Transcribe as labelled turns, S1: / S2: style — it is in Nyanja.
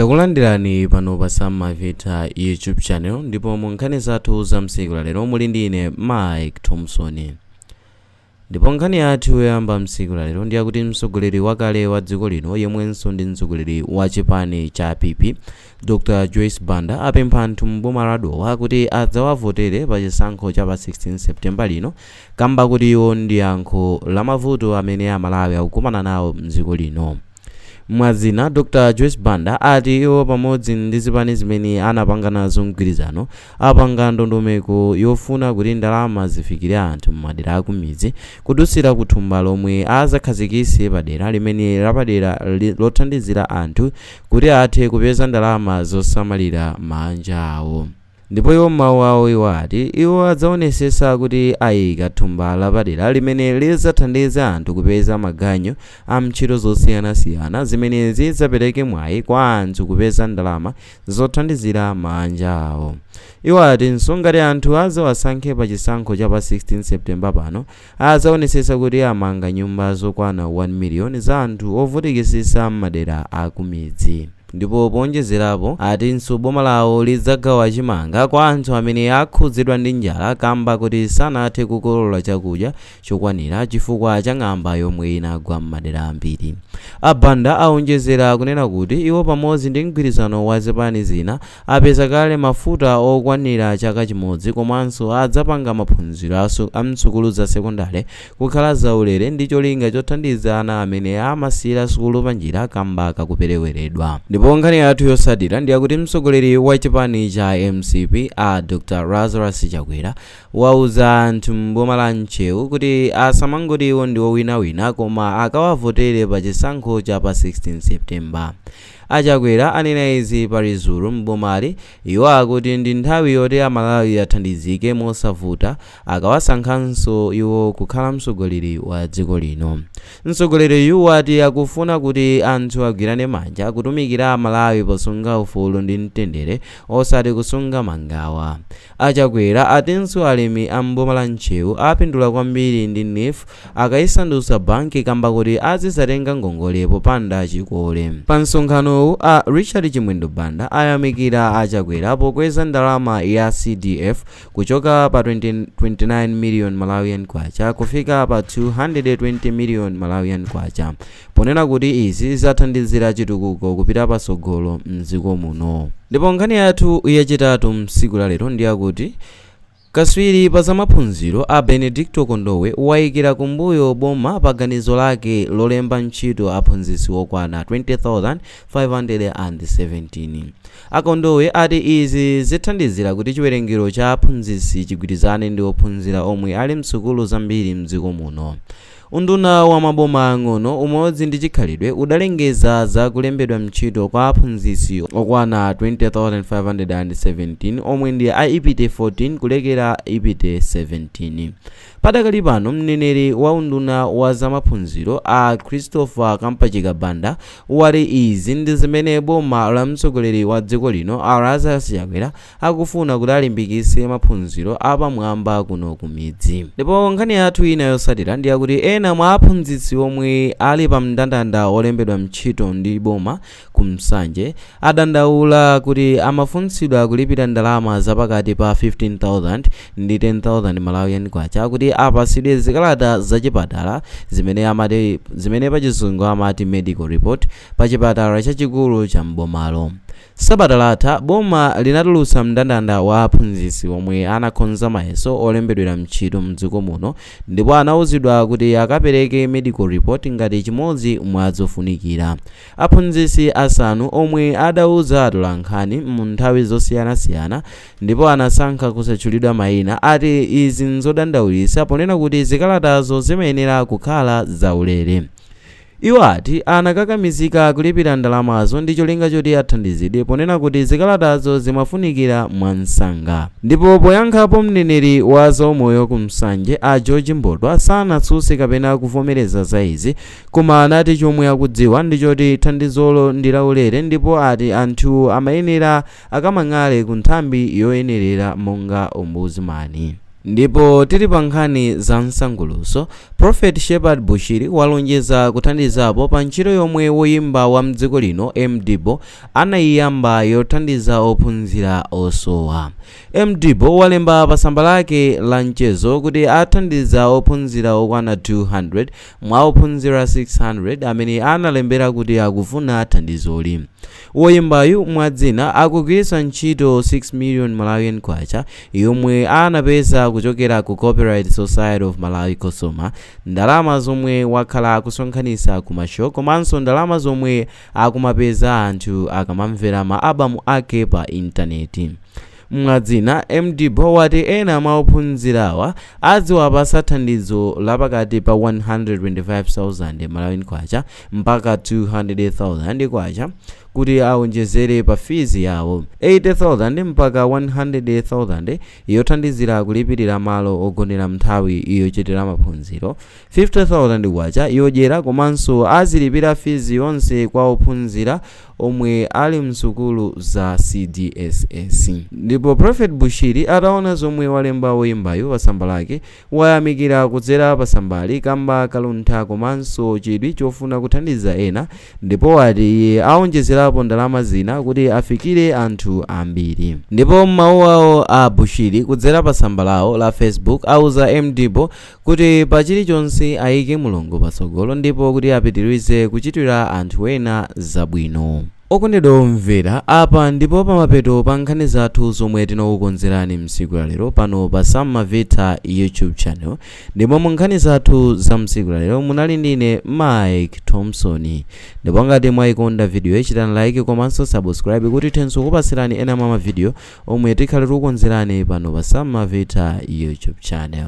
S1: Takulandirani pano pa Sam Mavita YouTube channel, ndipo mu nkhani zathu za msiku lalero muli ndi ine Mike Thompson. Ndipo nkhani yathu yoyamba msiku lalero ndi yakuti mtsogoleri wakale wa dziko lino, yemwenso ndi mtsogoleri wa chipani cha PP, Dr Joyce Banda, apempha anthu m'boma la Dowa kuti adzawavotere pa chisankho cha pa 16 September lino, kamba kuti iwo ndi yankho la mavuto amene Amalawi akukumana nawo mdziko lino. Mwazina, Dr Joyce Banda ati iwo pamodzi ndi zipani zimene anapanga nazo mgwirizano apanga ndondomeko yofuna kuti ndalama zifikire anthu m'madera akumidzi kudutsira ku thumba lomwe azakhazikitse padera limene lapadera lothandizira anthu kuti athe kupeza ndalama zosamalira mabanja awo. Ndipo iwo m'mawu awo iwo ati iwo adzaonesesa kuti ayika thumba lapadera limene lidzathandize anthu kupeza maganyu a ntchito zosiyanasiyana zimene zidzapereke mwayi kwa anthu kupeza ndalama zothandizira mabanja awo. Iwo atinso ngati anthu adzawasankhe pa chisankho cha pa 16 September pano, adzaonesesa kuti amanga nyumba zokwana 1 million za anthu ovutikitsitsa m'madera akumidzi. Ndipo powonjezerapo, atinso boma lawo lidzagawa chimanga kwa anthu amene akhudzidwa ndi njala kamba kuti sanathe kukolola chakudya chokwanira chifukwa cha ng'amba yomwe inagwa m'madera ambiri. A Banda awonjezera kunena kuti iwo pamodzi ndi mgwirizano wa zipani zina apeza kale mafuta okwanira chaka chimodzi, komanso adzapanga maphunziro a msukulu za sekondale kukhala zaulere ndi cholinga chothandiza ana amene amasiyira sukulu panjira kamba kakupereweredwa. Ndipo nkhani yathu yotsatira ndi yakuti mtsogoleri wa chipani cha MCP, a Dr Lazarus Chakwera, wauza anthu m'boma la Ntcheu kuti asamangoti iwo ndi owinawina, koma akawavotere pa chisankho cha pa 16 September. A Chakwera anena izi pa Lizulu m'bomali. Iwo akuti ndi nthawi yoti Amalawi athandizike mosavuta akawasankhanso iwo kukhala mtsogoleri wa dziko lino. Mtsogoleriyu wati akufuna kuti anthu agwirane manja kutumikira Amalawi posunga ufulu ndi mtendere, osati kusunga mangawa. A Chakwera atinso alimi a m'boma la Ntcheu apindula kwambiri ndi NEEF akayisandutsa banki, kamba kuti azidzatenga ngongole popanda chikole. Pa msonkhanowu, a Richard Chimwendo Banda ayamikira a Chakwera pokweza ndalama ya CDF kuchoka pa 20 29 million Malawian kwacha kufika pa 220 million Malawian kwacha, ponena kuti izi zathandizira chitukuko kupita patsogolo mdziko muno. Ndipo nkhani yathu yachitatu msiku lalero ndi yakuti kaswiri pa zamaphunziro a Benedicto Kondowe wayikira kumbuyo boma pa ganizo lake lolemba ntchito aphunzitsi okwana 20,517. A Kondowe ati izi zithandizira kuti chiwerengero cha aphunzitsi chigwirizane ndi ophunzira omwe ali msukulu zambiri mdziko muno. Unduna wa maboma ang'ono, umodzi ndi chikhalidwe udalengeza za kulembedwa ntchito kwa aphunzitsi okwana 20,517 omwe ndi a IPTE 14 kulekera IPTE 17. Padakali pano, mneneri wa unduna wa zamaphunziro a Christopher Kampachika Banda wati izi ndi zimene boma la mtsogoleri wa dziko lino a Lazarus Chakwera akufuna kuti alimbikitse maphunziro apamwamba kuno ku midzi. Ndipo nkhani yathu ina yotsatira ndi yakuti ena mwa aphunzitsi omwe ali pa mndandanda olembedwa ntchito ndi boma ku Nsanje adandaula kuti amafunsidwa kulipira ndalama zapakati pa 15,000 ndi 10,000 Malawian kwacha kuti apasidwe zikalata zachipatala zimene pachizungu amati medical report pa chipatala chachikulu cha mbomalo. Sabata latha boma linatulutsa mndandanda wa aphunzitsi omwe anakhonza mayeso olembedwera ntchito mdziko muno, ndipo anauzidwa kuti akapereke medical report ngati chimodzi mwa zofunikira. Aphunzitsi asanu omwe adauza atolankhani mu nthawi zosiyanasiyana ndipo anasankha kusatchulidwa mayina ati izi nzodandaulitsa, ponena kuti zikalatazo zimayenera kukhala zaulere. Iwo ati anakakamizika kulipira ndalamazo ndi cholinga choti athandizidwe, ponena kuti zikalatazo zimafunikira mwansanga. Ndipo poyankhapo, mneneri wa zaumoyo ku Nsanje a George Mbotwa sanatsutse kapena kuvomereza za izi, koma anati chomwe akudziwa ndi choti thandizolo ndi laulere, ndipo ati anthu amayenera akamang'ale ku nthambi yoyenerera monga ombudsman. Ndipo tili pa nkhani za msangulutso, Prophet Shepherd Bushiri walonjeza kuthandizapo pa ntchito yomwe woyimba wa mdziko lino Mdibo anayiyamba yothandiza ophunzira osowa. Mdibo walemba pa tsamba lake la mchezo kuti athandiza ophunzira okwana 200 mwa ophunzira 600 amene analembera kuti akufuna thandizoli. Woyimbayu mwadzina akugwiritsa ntchito 6 million Malawian kwacha yomwe anapeza kuchokera ku Copyright Society of Malawi, COSOMA, ndalama zomwe wakhala akusonkhanitsa ku ma show komanso ndalama zomwe akumapeza anthu akamamvera ma albamu ake pa intaneti. Mwadzina, Mdibo wati ena mwa ophunzirawa aziwapasa thandizo lapakati pa 125,000 Malawian kwacha mpaka 200,000 kwacha kuti awonjezere pa fees yawo, 80,000 mpaka 100,000 yothandizira kulipirira malo ogonera nthawi yochitira maphunziro, 50,000 kwacha yodyera, komanso azilipira fees yonse kwa ophunzira omwe ali msukulu za CDSS. Ndipo Prophet Bushiri ataona zomwe walemba woyimbayo pa tsamba lake, wayamikira kudzera pa tsambali kamba kaluntha komanso chidwi chofuna kuthandiza ena, ndipo wati iye awonjezerapo ndalama zina kuti afikire anthu ambiri. Ndipo m'mawu awo a Bushiri kudzera pa tsamba lawo la Facebook auza Mdibo kuti pa chilichonse ayike Mulungu patsogolo ndipo kuti apitirize kuchitira anthu ena zabwino. Okondedwa omvera, apa ndipo pamapeto pa nkhani zathu zomwe tinakukonzerani msiku la lero pano pa Sam Mavita YouTube channel. Ndipo mu nkhani zathu za msiku la lero munali ndine Mike Thompson. Ndipo ngati mwayikonda video, chitani like komanso subscribe kuti tithenso kupatsirani ena mwa mavidiyo omwe tikhale tikukonzerani pano pa Sam Mavita YouTube channel.